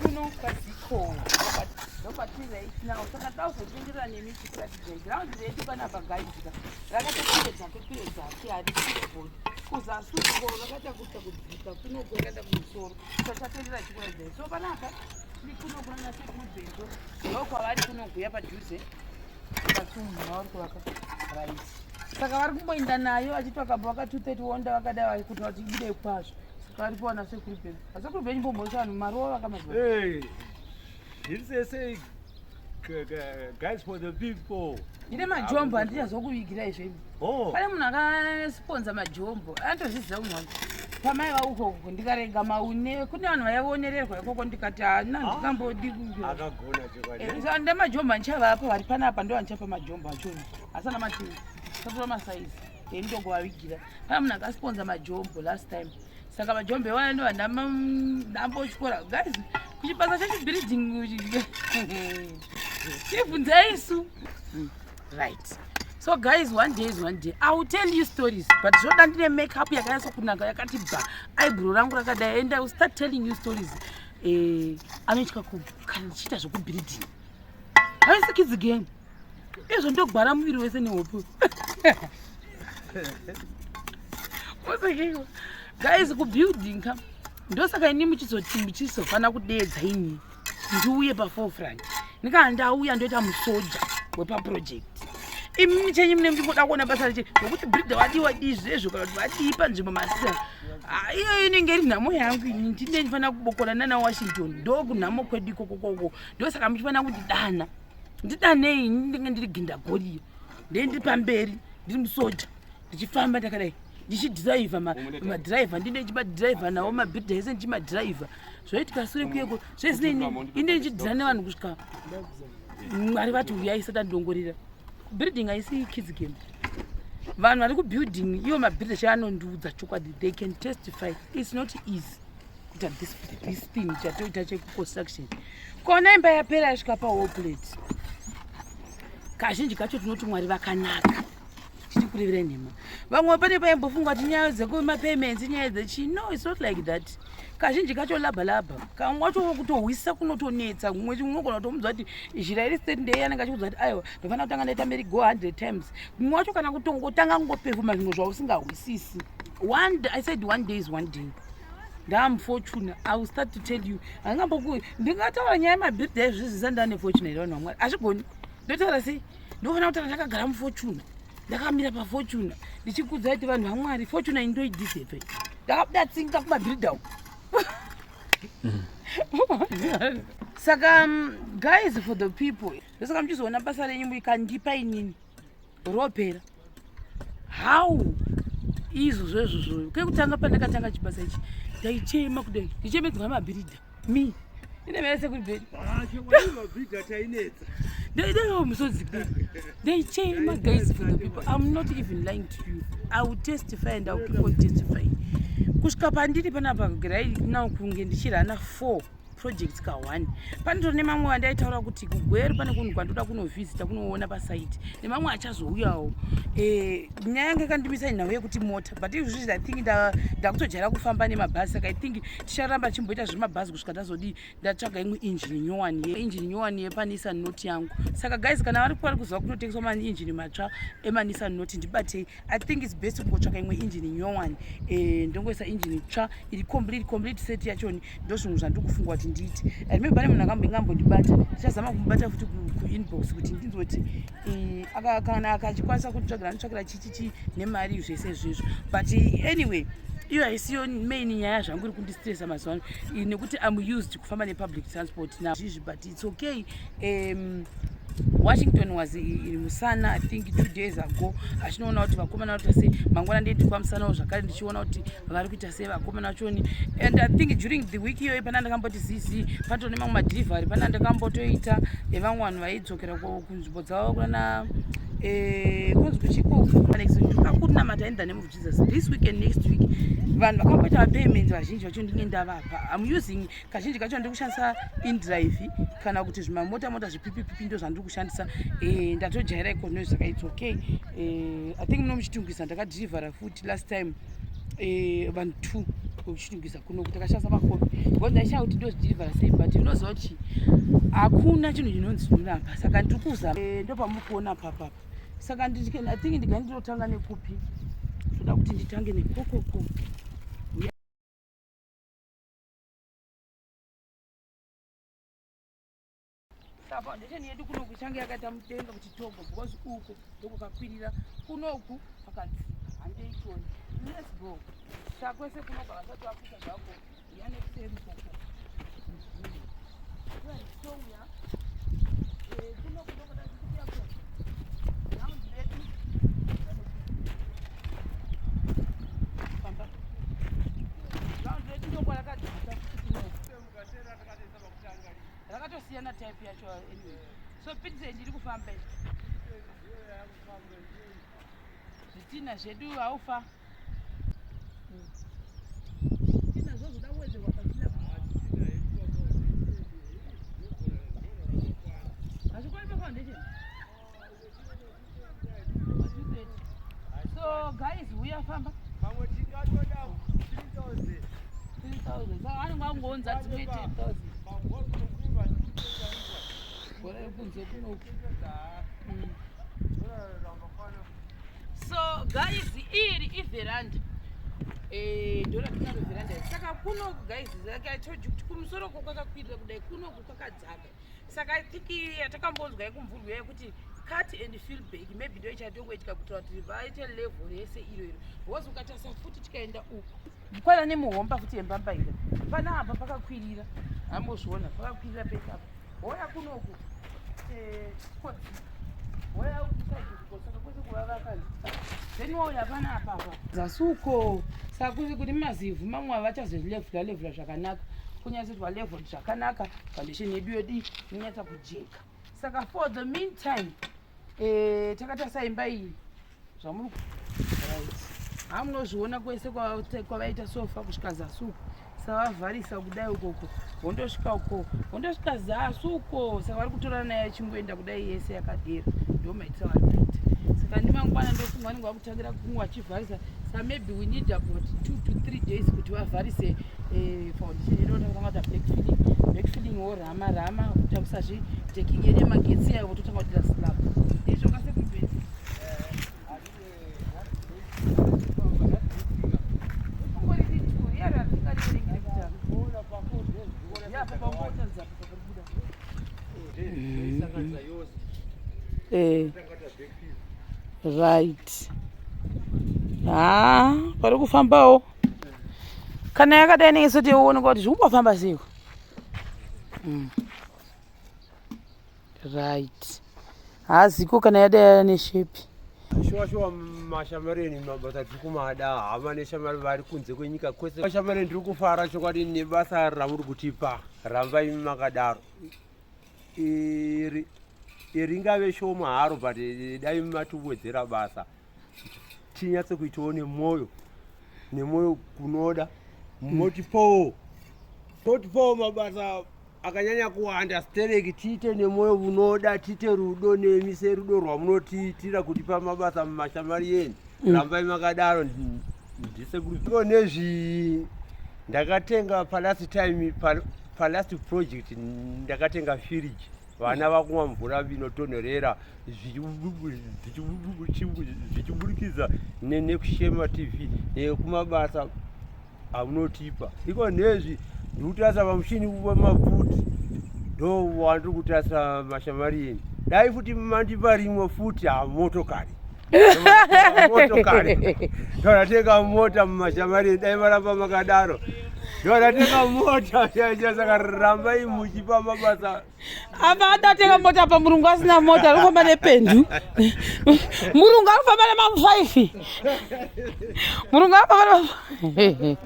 Kuno kwaZiko ndokwatiri right now. Saka takuzotenderera nemi tikuratidzai ground redu panapa guys ka, rakaita kwire dzake kwire dzake, harisi level. Kuzasi uko rakaita kuita kudzika, kuno kwakaenda kumusoro. So tatendera chikuratidzai. So panapa tiri kuno kunana Sekuru Benzo, ndokwavari kunoguya padhuze pasunhu vauri kuvaka, right? Saka vari kumboenda nayo vachiti vakabva vaka 230 wonda vakadai kuti vati ibude kwazvo. Saka varipo vana Sekuru Benzo. Asekuru Benzo, mbomhosa vanhu maruva vakamazuva. Hey, this is guys for the people. Ndine majombo handichazokuvigira izvo. Oh. Pane munhu akasponza majombo, anotozviziva munhu wangu. Pamai vaukoko ndikarega maune, kune vanhu vaivonererwa ikoko, ndikati hana ndingambodi. Akagona chokwadi. Saka ndine majombo andichavapa vari panapa, ndo andichapa majombo achona, asana matiri satora masaizi endogovavigira. Pane munhu akasponza majombo last time, saka majombo iwaya ndo ndambotyora. Guys, kuchibasa chechibuilding chibvunzai isu, right? So guys, one day is one day I will tell you stories, but zvoda ndine makeup yakanyatsokunaka, yakati bva, eyebrow rangu rakadai, and I will start telling you stories. Anoitya kana ndichiita zvekubuilding, haisi kids game izvo, ndogwara muviri wese nehope. Osekewa guys, kubuilding ka. Ndosaka ini muchizoti muchizofanira kudeedza ini ndiuye paforefront. Ndikana ndauya ndoita musoja wepaproject. Imi chenyu mune muchingoda kuona basa reche nokuti builder wadii wadii zvezvo, kana kuti vadii panzvimbo masisa. Iyo inenge iri nhamo yangu. Ini ndine ndifanira kubokora nana Washington, ndokunhamo kwedu ikokokoko. Ndosaka muchifanira kundidana, ndidanei, ini ndinge ndiri gindagoriya, ndee ndiri pamberi, ndiri musoja, ndichifamba ndakadai, ndichidhiraivha madhiraivha, ndine ndichimadhiraivha nawo mabhiridha ese, ndichimadhiraivha. Zvoitika sure kuyeko zvezinei, ine ndichidhira nevanhu kusvika Mwari vati uyai satandongorera. Building haisi kids game. Vanhu vari kubuilding ivo mabhiridha chaanondiudza chokwadi, they can testify, it's not easy kuita this thing chatoita chekuconstruction. Kona imba yapera, yasvika pawall plate, kazhinji kacho tinoti Mwari vakanaka. Tiri kurevera nhema? Vamwe pane paimbofunga kuti nyaya dzekumapayments, nyaya dzechi. No, it's not like that. Kazhinji kacho labha labha, kamwe wacho kutohwisa kunotonetsa. Kumwe unogona kutomudza kuti zhira iri straight ndei, anenge achikudza kuti aiwa, ndofanira kutanga ndaita merry go 100 times. Mumwe wacho kana kutongotanga kungopefuma zvimwe zvausingahwisisi. One day, I said one day is one day, ndamufortune, I will start to tell you. Handingamboku ndingataura nyaya yemabhiridha izvizvi ndane fortune here? Vanhu vaMwari, hazvigoni. Ndotaura sei? Ndofanira kutaura ndakagara muFortuner, ndakamira paFortuner, ndichikudza kuti vanhu vaMwari, Fortuner ini ndoideserve, ndakabuda tsinga kumabhiridha uku. Saka guys for the people, ndosaka muchizoona basa renyu mukandipa inini ropera. How izvo zvezvozvo, kekutanga pandakatanga chibasa ichi, ndaichema kudai, ndichemedzwa namabhiridha. Me ine mese kuri bhedi. Ah, mabhiridha tainetsa. Ndaidawo musodzi kudai, ndaichema. Guys for the people, I'm not even lying to you. I will testify and I will keep on testifying kusvika pandiri panapa right now, kunge ndichirana four projects ka1. Panotori nemamwe vandaitaura kuti kuGweru pane kunhu kwandoda kunovhizita, kunoona pasite, nemamwe achazouyawo. Nyaya yanga yakandimisa inhau yekuti mota, but izvozvi I think ndakutojaira kufamba nemabhazi, saka I think ticharamba chimboita zvemabhazi kusvika ndazodii, ndatsvaga imwe injini nyowani, injini nyowani yepaNissan Note yangu. Saka guys, kana vari kuziva kunotengeswa mainjini matsva emaNissan Note, ndibatei. I think it's best kungotsvaka imwe injini nyowani, ndongoisa injini tsva iri complete set yachoni. Ndo zvinhu zvandiri kufunga kuti ndiite. I remember pane munhu akambondibata, ndichazama kumubata futi kuinbox kuti ndinzwe kuti kana akachikwanisa kunditsvagira, nditsvakira chichichi nemari zvese izvezvo. But anyway, iyo haisiyo main nyaya zvangu iri kundistressa mazuva ano, nekuti I'm used kufamba nepublic transport nazvizvi, but it's okay. Washington was in Musana, I think 2 days ago, achinoona kuti vakomana vakuita sei. Mangwana ndiende kwaMusanawo zvakare, ndichiona kuti vari kuita sei vakomana vachoni. And I think during the week iyoyo pana ndakamboti zizi pato nemamwe madelivery, pana ndakambotoita evamwe vanhu vaidzokera kunzvimbo dzavo kunana kunzi kuchiko. Akunamata in the name of Jesus. This week and next week, vanhu vakamboita mapayments vazhinji vacho ndinge ndavapa. I'm using, kazhinji kacho ndiri kushandisa inDrive kana kuti zvimamota mota zvipipipipi, ndo zvandiri kushandisa. Ndatojaira ikono, saka it's okay. I think muno muchitungisa ndakadhirivhara futi last time, vanhu two. Kuchitungwiza kunoku takashandisa makombi because ndaishaya kuti ndozvidhirivhara sei, but unoziva kuti hakuna chinhu chinonzi chinoramba. Saka ndiri kuzama, ndopamuri kuona papapa. Saka I think ndiga ndinotanga nekupi? Toda kuti nditange nekokoko. Saka foundation yedu kunoku ichange yakaita mudenga kuti togo, because uko ndokwakakwirira, kunoku kwakadzika. Handei tione, let's go. Saka kwese kunoku havasati vakuita zvako yanekuseri ikoko. Touya kunoku ndokuda kuya ground redu. Famba, ground redu ndokwarakadzika futi kunoku, rakatosiyana type yacho. Anyway, so pitse ndiri kufamba izvi zvitina zvedu haufa zvitina zvozoda kuwedzerwa pasina, hazvikwani pafoundation. So guys, uya famba. Pamwe tingatoda 3000. 3000, saka vanenge vangounza dzimwe 10,000. Bhora yekunze kunoku. So guys, iri ivheranda, ndoratinaro vheranda iri. Saka kunoku guys, like I told you kuti kumusoro ko kwakakwirira kudai, kunoku kwakadzaka. Saka I think yatakambonzwa yekumvurwa yekuti cut and fill back, maybe ndo ichatongoitika kuitira kuti vaite level rese iro iro, because ukatarisa futi tikaenda uku kwana nemuhomba futi yembambaira panapa pakakwirira, ambozviona pakakwirira pese apa. Hoya kunoku kodzika, hoya kuside uko. Saka kwese kuvavaka, then wauya panapa apa zasi uko. Saka kuzi kuti mazivhu mamwe avachazolevhula levhula zvakanaka, kunyatsoitwa level zvakanaka, foundation yedu yodi inonyatsa kujeka. Saka for the meantime, takatarisa imba iyi zvamuri, right, hamunozviona kwese kwavaita sofa kusvika zasi uko. Savavharisa kudai ukoko, vondosvika uko, vondosvika zasi uko. Saka vari kutora nayo achingoenda kudai yese yakadera, ndo maitiro avari kuita. Saka ndimangwana ndofunga vanenge vakutangira kumwe vachivharisa. Saka maybe we need about 2 to 3 days kuti vavharise foundation yedu, votanga kuita backfilling. Backfilling worama rama kutambisazve decking yedu yemagetsi yayo, vototanga kudira slab. Ndizvo kasekubheti ungoriri two riya ratingariverengere kutanga yapo pangotaridza apa pakabuda. Right, ha, pari kufambawo. Kana yakadai inenge soti uoneka kuti zvikumbofamba seiko. Right, haaziko kana yadai neshape. Shuwa shuwa, mashamareni, mabasa tiri kumada. Hama neshamwari vari kunze kwenyika kwese, mashamareni, ndiri kufara chokwadi nebasa ramuri kutipa. Rambai makadaro. Iri ringave shoma haro, but dai matiwedzera basa tinyatse kuitawo nemwoyo, nemwoyo kunoda. Motipowo, totipowo mabasa akanyanya kuwanda stereki, tiite nemwoyo unoda, tiite rudo nemi serudo rwamunotiitira kutipa mabasa mumashamari yeni. Rambai makadaro. Ndisekuiko nezvi ndakatenga palast time, palast project ndakatenga firiji, vana vakumwa mvura inotonhorera zvichiburikidza nekuShema TV nekumabasa amunotipa. Iko nezvi ndikutarisa pamushini wemabvuti, ndo wandiri kutarisa mashamariyeni. Dai futi mandipa rimwe futi, hamotokari, motokari ndoratenga mota mumashamariyeni. Dai maramba makadaro, ndoratenga mota. Saka rambai muchipa mabasa. Apa adatenga mota apa, murungu asina mota, ari kufamba nependu. Murungu ari kufamba nemamufaifi, murungu ari kufamba nema.